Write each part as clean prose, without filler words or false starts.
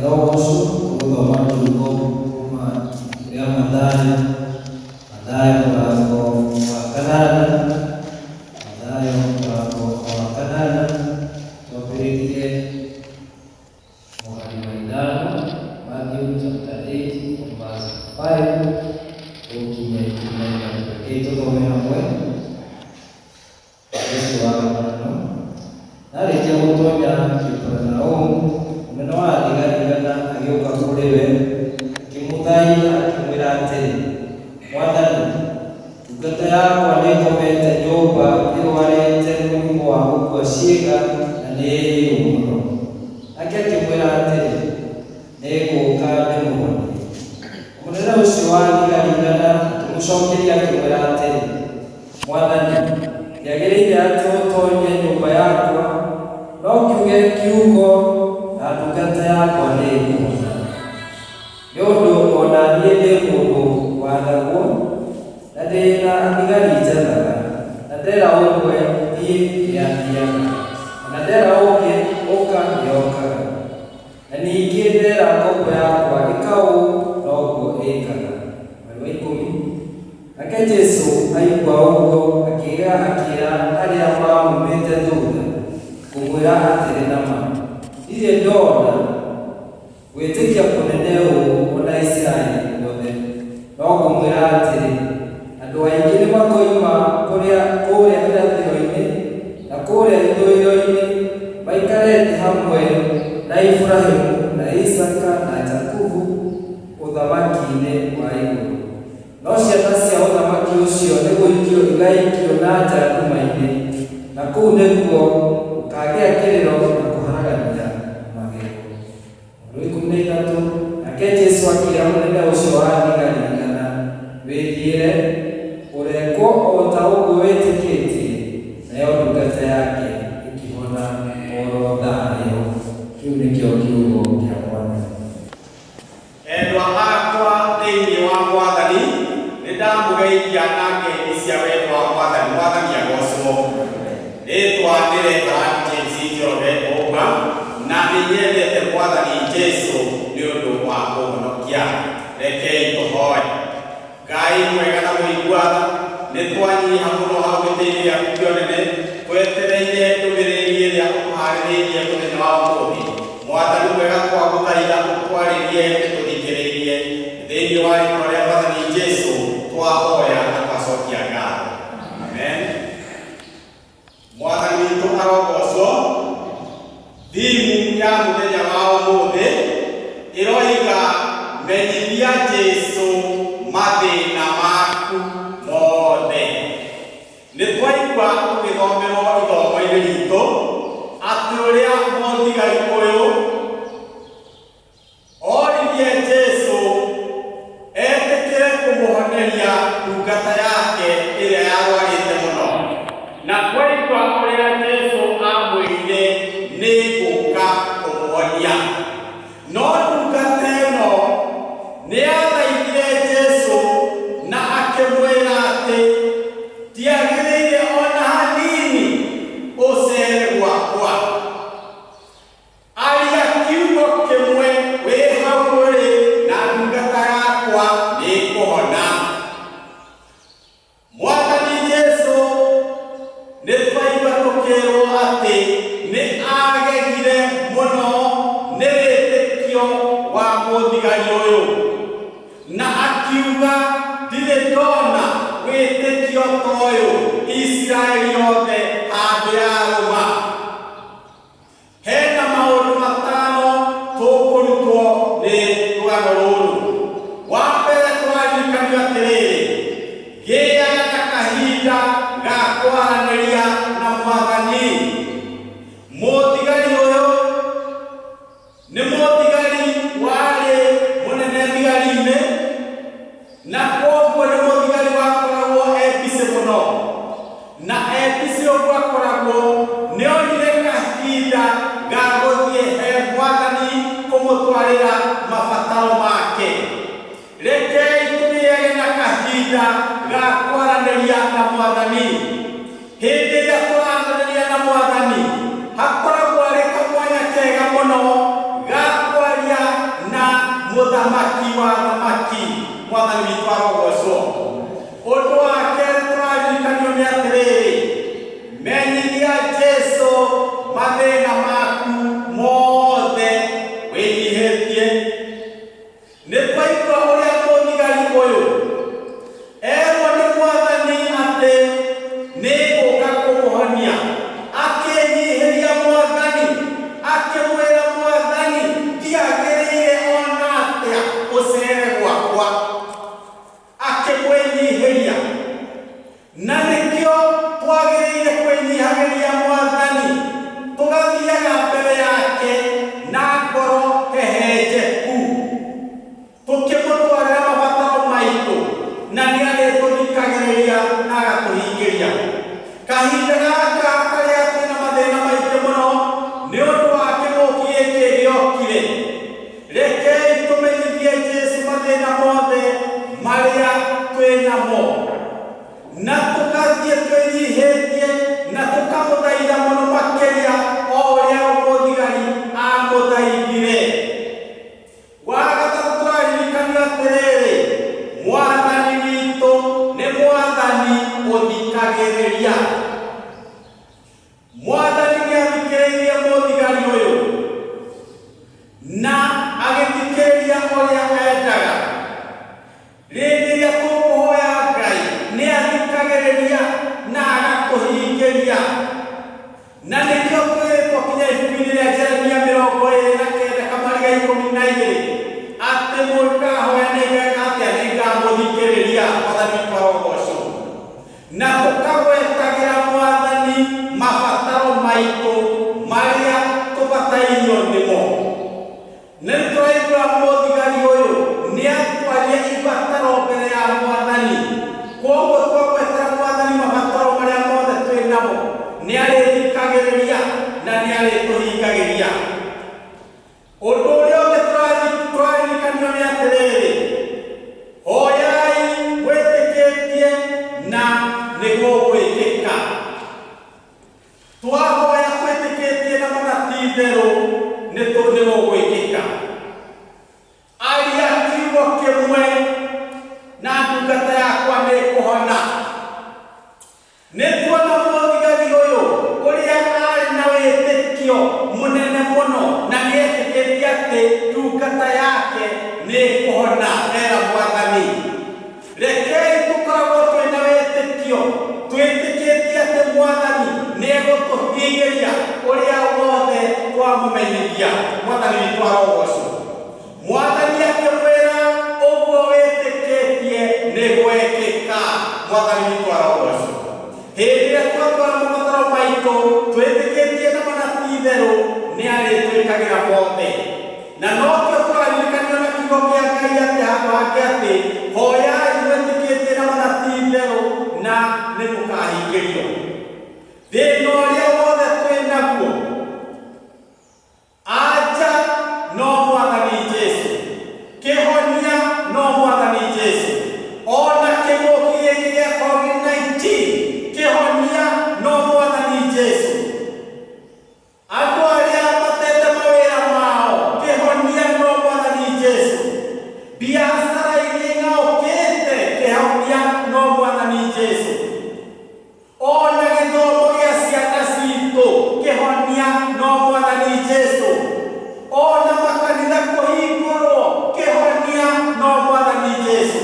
Arogocwo. Tũgũthoma kiugo kuma ibuku rĩa Mathayo, Mathayo mũrango wa kanana, Mathayo mũrango wa kanana, twambĩrĩrie mũhari wa ithano, Matthew chapter 8 from verse 5 tũkinye 13. Rekei tũthome hamwe. Ũcio wa gatano. Na arĩkia gũtonya Kaperinaumu, mũnene wa athigari igana agĩũka kũrĩ we, akĩmũthaitha akĩmwĩra atĩrĩ, Mwathani, ndungata yakwa nĩĩkomete nyũmba ĩrũarĩte mũrimũ wa gũkua ciĩga na nĩĩrĩirwo mũno. Nake akĩmwĩra atĩrĩ, Nĩngũũka ndĩmũhonie. Mũnene ũcio wa thigari igana akĩmũcokeria akĩmwĩra atĩrĩ, Mwathani, ndiagĩrĩire atĩ ũtoonye nyũmba yakwa, no kiuge kiugo na ndungata yakwa nĩĩkũhona. Nĩ ũndũ o na niĩ ndĩ mũndũ wathagwo, na ndĩ na thigari njathaga, na ndera ũmwe, 'Thiĩ, nĩathiaga, o na ndera ũngĩ, 'Ũka, nĩokaga. Na ningĩ ndera ngombo yakwa, 'Ĩka ũũ, noguo ĩkaga. Mũhari wa ikũmi. Nake Jesu aigua ũguo, akĩgega akĩĩra arĩa maamumĩte thutha, Ngũmwĩra atĩrĩ na ma, ndirĩ ndona gwĩtĩkia kũnene ũũ o na Isiraeli guothe. No ngũmwĩra atĩrĩ, andũ aingĩ nĩmakoima kũrĩa kũrĩa irathĩro-inĩ na kũrĩa ithũĩro-inĩ, maikare thĩ hamwe na Iburahimu na Isaaka na Jakubu ũthamaki-inĩ wa igũrũ. No ciana cia ũthamaki ũcio nĩ gũikio igaikio na nja nduma-inĩ, na kũu nĩkuo gũkagĩa kĩrĩro na kũharagania magego. Mũhari wa 13, Nake Jesu akĩĩra mũnene ũcio wa thigari igana, Wĩthiĩre, ũrekwo o ta ũguo wĩtĩkĩtie. Nayo ndungata yake ĩkĩhona o ro thaa ĩyo. Kĩu nĩkĩo kiugo kĩa Mwathani. Endwa akwa thĩinĩ wa Mwathani, nĩ ndamũgeithia na ngeithi cia wendo wa Mwathani. Mwathani agocwo. Rĩtwa nĩ Reverend James Njoroge Mũũma, na nĩ nyendete Mwathani Jesu nĩ ũndũ wa kũhonokia. Rekei tũhoe. Ngai mwega na mũigua tha, nĩ twanyiha mũno hau gĩtĩ-inĩ gĩaku kĩa ũnene, twetereire ndũmĩrĩri ĩrĩa ũtũharĩrĩirie mũthenya wa ũmũthĩ. Mwathani mwega twagũthaitha ũtwarĩrie tũthikĩrĩirie. Thĩinĩ wa rĩtwa rĩa Mwathani Jesu twahoya na twacokia ngatho. Amen. Mwathani witũ arogocwo. Thimu ya mũthenya wa ũmũthĩ ĩroiga menyithia Jesu mathĩna maku mothe. Nĩ twaigua tũgĩthomerwo ithomo-inĩ ritũ atĩ ũrĩa mũthigari ũyũ Oririe Jesu etĩkĩre kũmũhoneria ndungata yake ĩrĩa yarwarĩte mũno. Na twaigua ũrĩa Jesu aamwĩrire, Nĩngũka kũmũhonia. No ndungata ĩno nĩyathaithire Jesu na akĩmwĩra atĩ, Ndiagĩrĩire o na hanini ũceere gwakwa. Aria kiugo kĩmwe wĩ hau ũrĩ na ndungata yakwa nĩĩkũhona. Mwathani Jesu nĩ twaigua tũkĩrwo atĩ nĩ agegire mũno nĩ wĩtĩkio wa mũthigari ũyũ na akiuga ndirĩ ndona wĩtĩkio ta ũyũ Isiraeli yothe handũ yarũma. Hena maũndũ matano tũkũrutwo nĩ rũgano rũrũ. Wa mbere tũraririkanio atĩrĩrĩ, gĩaga na kahinda ga kwaranĩria na Mwathani. Mũthigari ũyũ nĩ mũthigari warĩ mũnene thigari-inĩ, Na kwoguo nĩ mũthigari wakoragwo e busy mũno. Na e busy ũguo akoragwo, nĩ onire kahinda ga gũthiĩ he Mwathani kũmũtwarĩra mabataro make. Rekei tũgĩage na kahinda ga kwaranĩria na Mwathani. Hĩndĩ ĩrĩa tũraranĩria na Mwathani, hakoragwo arĩ kamwanya kega mũno ga kwaria Mũthamaki wa athamaki. Mwathani witũ arogocwo. Ũndũ wa kerĩ tũraririkanio nĩ atĩrĩrĩ, menyithia Jesu mathĩna maku mothe wĩnyihĩtie. Nĩ twaigua ũrĩa mũthigari ũyũ erwo nĩ Mwathani atĩ nĩ gũka kũmũhonia, akĩnyihĩria Mwathani, akĩmwĩra Mwathani, ndiagĩrĩire ona atĩa ũcere gwakwa, akĩmwĩnyihĩria. Na nĩkĩo twagĩrĩire kwĩnyihagĩria Mwathani, tũgathiaga mbere yake na ngoro hehenjeku, tũkĩmũtwarĩra mabataro maitũ, na nĩ arĩtũthikagĩrĩria na agatũhingĩria. Kahinda gaka karĩa twĩna mathĩna maingĩ mũno nĩ ũndũ wa kĩng'ũki gĩkĩ gĩokire, rekei tũmenyithie Jesu mathĩna mothe marĩa twĩ namo, na tũgathiĩ twĩnyihĩtie na tũkamũthaitha mũno makĩria o ũrĩa mũthigari amũthaithire. Wa gatatũ tũraririkanio atĩrĩrĩ, Mwathani witũ nĩ Mwathani ũthikagĩrĩria. Mwathani nĩ athikĩrĩirie mũthigari ũyũ na agĩthikĩrĩria ũrĩa endaga. Rĩndĩ ĩrĩa tũkũhoya Ngai nĩ athikagĩrĩria na agatũhingĩria. Na nĩkĩo twĩrĩtwo kinya ibuku-inĩ rĩa Jeremia 29 kamũhari ga 12 atĩ mũkahoya nĩ ngeka atĩa, nĩ ngamũthikĩrĩria. Mwathani witũ arogocwo. Na tũkagwetagĩra Mwathani mabataro maitũ marĩa tũbatairio nĩmo. Na nĩ tũraigua mũthigari ũyũ nĩ atwarire ibataro mbere ya Mwathani. Kwoguo twagwetera Mwathani mabataro marĩa mothe twĩ namo, nĩ arĩthikagĩrĩria na nĩ arĩtũhingagĩria. Ũndũ ũrĩa ũngĩ tũraririkanio nĩ atĩrĩrĩ, hoyai mwĩtĩkĩtie na nĩgũgwĩkĩka. Twahoya twĩtĩkĩtie na mana ti itherũ nĩgũgwĩkĩka. Aria kiugo kĩmwe na ndungata yakwa nĩ ĩkũhona. Nĩ tuona mũthigari ũyũ ũrĩa arĩ na wĩtĩkio mũnene mũno na nĩetĩkĩtie atĩ ndungata yake nĩ ĩkũhona era Mwathani. Rekei tũkoragwo twĩna wĩtĩkio, twĩtĩkĩtie atĩ Mwathani nĩ egũtũhingĩria ũrĩa wothe twamũmenyithia. Mwathani witũ arogocwo. Mwathani akĩmwĩra ũguo wĩtĩkĩtie nĩ gwekĩka. Mwathani witũ arogocwo. Hĩndĩ ĩrĩa twatwara mabataro maitũ twĩtĩkĩtie na mana ti itherũ nĩ arĩtwĩkagĩra mothe. Na nokĩo tũraririkanio na kiugo kĩa Ngai atĩ handũ hangĩ atĩ hoyai mwĩtĩkĩtie na mana ti itherũ na nĩ mũkahingĩrio. Thĩna ũrĩa wothe twĩ naguo, anja no Mwathani Jesu, kĩhonia no Mwathani Jesu. Ona kĩng'ũki gĩkĩ gĩa COVID-19, kĩhonia no Mwathani Jesu. Andũ arĩa matete mawĩra mao, kĩhonia no Mwathani Jesu. Biacara iria ing'aũkĩte, kĩhonia no Mwathani Jesu. Ona gĩthomo gĩa ciana citũ, kĩhonia no Mwathani Jesu. Ona makanitha kũhingũrwo, kĩhonia no Mwathani Jesu.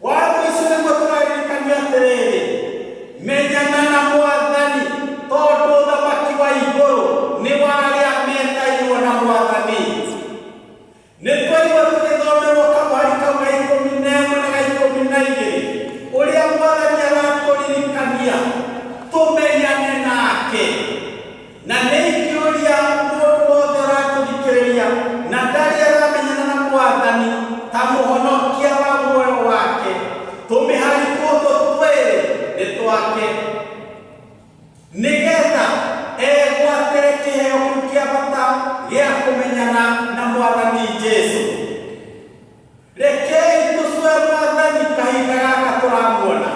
Wa mũico nĩguo tũraririkanio atĩrĩrĩ, menyana na Mwathani, tondũ ũthamaki wa igũrũ nĩ wa arĩa metainwo na Mwathani. Nĩ twaigua tũgĩthomerwo kamũhari kau ga 11 na ga 12 ũrĩa Mwathani aratũririkania tũmenyane nake. Na nĩ ingĩũria mũndũ wothe ũratũthikĩrĩria na ndarĩ aramenyana na Mwathani ta mũhonokia wa muoyo wake, tũmĩhari tũtũ twĩrĩ nĩ twake, nĩgetha egwatĩre kĩheo kĩu kĩa bata gĩa kũmenyana na Mwathani Jesu. Rekei tũcwe Mwathani kahinda gaka tũramuona.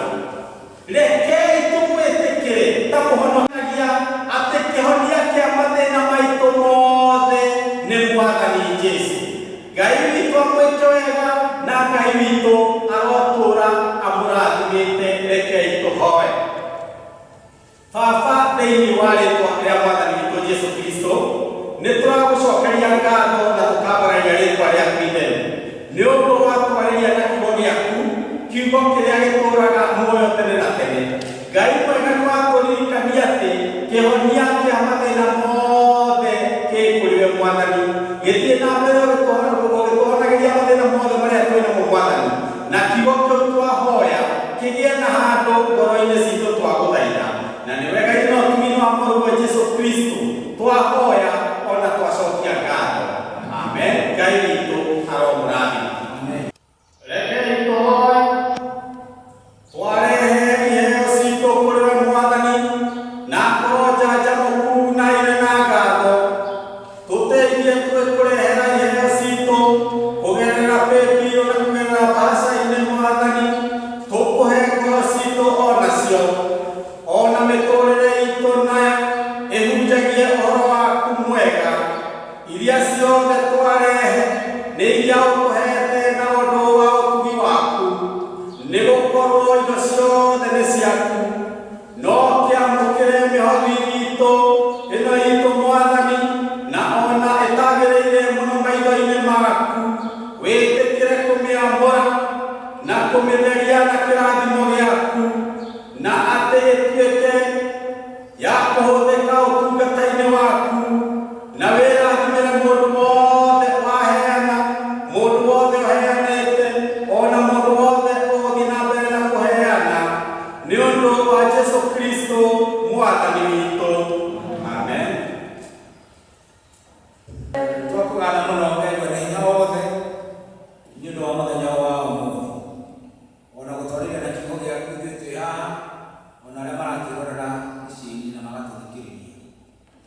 Rekei tũmwĩtĩkĩre ta mũhonokagia atĩ kĩhonia kĩa mathĩna maitũ mothe nĩ Mwathani Jesu. Ngai Baba, thĩinĩ wa rĩtwa rĩa Mwathani witũ Jesu Kristo, nĩ tũragũcokeria ngatho na tũkambararia rĩtwa rĩaku itheru nĩ ũndũ wa twarĩria na kiugo gĩaku, kiugo kĩrĩa gĩtũũraga muoyo tene na tene. Ngai mwega, nĩ watũririkania atĩ kĩhonia kĩa mathĩna mothe kĩ kũrĩ we Mwathani. Gĩthiĩ na mbere ũgĩtũhonagĩria mathĩna mothe marĩa twĩ namo, Mwathani, na kiugo kĩu twahoya kĩgĩe na handũ ngoro-inĩ citũ. Twagũthaitha na nĩ wega na ũtugi wa Mũrũwe Jesu Kristo twahoya ona twacokia ngatho. Amen. Ngai witũ aromũrathima. Rekei tũhoe. Twarehe iheo citũ kũrĩ we Mwathani na ngoro njanjamũku na irĩ na ngatho. Tũteithie twĩkũrehera iheo citũ kũgerera paybill na kũgerera mbahaca-inĩ. Mwathani, tũkũhe ngoro citũ onacio, ona mĩtũrĩre itũ nayo ĩhunjagie ũhoro waku mwega. Iria ciothe twarehe nĩ iria ũtũhete na ũndũ wa ũtugi waku, nĩ gũkorwo indo ciothe nĩ ciaku. No kĩamũkĩre mĩhothi itũ ĩno itũ, Mwathani, na ona ĩtagĩrĩire mũno maitho-inĩ maku, wĩtĩkĩre kũmĩamũra na kũmĩtheria na kĩrathimo gĩaku, na atĩ ĩtuĩke ya kũhũthĩka ũtungata-inĩ waku, na wĩrathimĩre mũndũ wothe waheana, mũndũ wothe ũheanĩte, ona mũndũ wothe ũgũthiĩ na mbere na kũheana, nĩ ũndũ wa Jesu Kristo Mwathani witũ. Amen. Twakũgatha mũno, Ngai mwene hinya wothe, nĩ ũndũ wa mũthenya wa ũmũthĩ, ona gũtwarĩria na kiugo gĩaku ithuĩ twĩ haha, ona arĩa maratwĩrorera mĩciĩ-inĩ na magatũthikĩrĩria.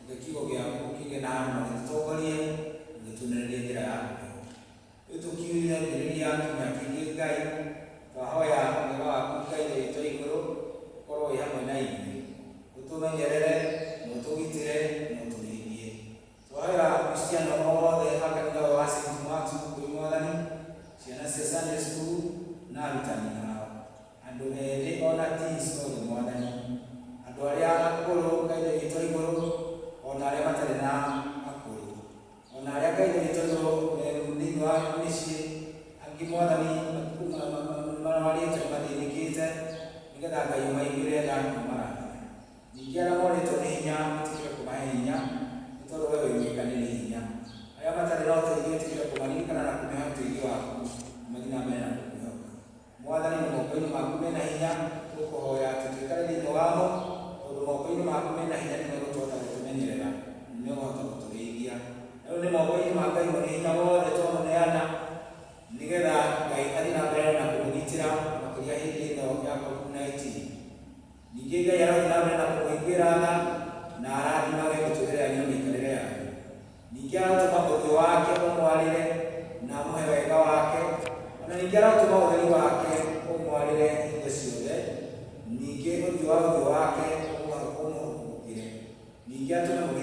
Reke kiugo gĩaku kĩgĩe na handũ na gĩtũtongorie na gĩtuonererie njĩra ya muoyo. Rĩu tũkiurire ndũmĩrĩri ya kiumia kĩngĩ, Ngai, twahoya wega waku, Ngai witũ igũrũ, ũkorwo wĩ hamwe na ithuĩ, ũtũmenyerere na ũtũgitĩre na ũtũrĩithie. Twahoera Akristiano othe a kanitha wa St. Mark's gũkũ, Mwathani, ciana cia Sunday school na arutani ao, andũ ethĩ ona teens othe, Mwathani, andũ arĩa akũrũ, Ngai witũ igũrũ, ona arĩa matarĩ na akũrũ, ona arĩa, Ngai witũ igũrũ, me thĩinĩ wa mĩciĩ angĩ, Mwathani, marwarĩte, mathĩnĩkĩte, nĩgetha Ngai ũmaiguĩre tha na ũmarathime. Ningĩ arĩa morĩtwo nĩ hinya, ũtĩkĩre kũmahe hinya, nĩ tondũ we wĩ wika nĩ hinya. Arĩa matarĩ na ũteithio, ũtĩkĩre kũmaririkana na kũmehe ũteithio waku na mathiĩ na mbere na gũkwĩhoka. Mwathani, nĩ moko-inĩ maku mena hinya tũkũhoya atĩ tũikare thĩinĩ wamo, tondũ moko-inĩ maku mena hinya nĩ megũtũhota gũtũmenyerera na nĩ megũhota gũtũrĩithia. Na rĩu nĩ moko-inĩ ma Ngai mwene hinya wothe twamũneana, nĩgetha Ngai athiĩ na mbere na kũmũgitĩra, makĩria hĩndĩ ĩno ya COVID-19. Ningĩ Ngai arathiĩ na mbere na kũmũhingũra tha na arathimage mĩtũrĩre yanyu na mĩikarĩre yanyu. Ningĩ arotũma ũthiũ wake ũmwarĩre na amũhe wega wake. Ona ningĩ arotũma ũtheri wake ũmwarĩre hingo ciothe, ningĩ ũthiũ wa ũthiũ wake ũmũhũgũkĩre, ningĩ atũme mũgĩe.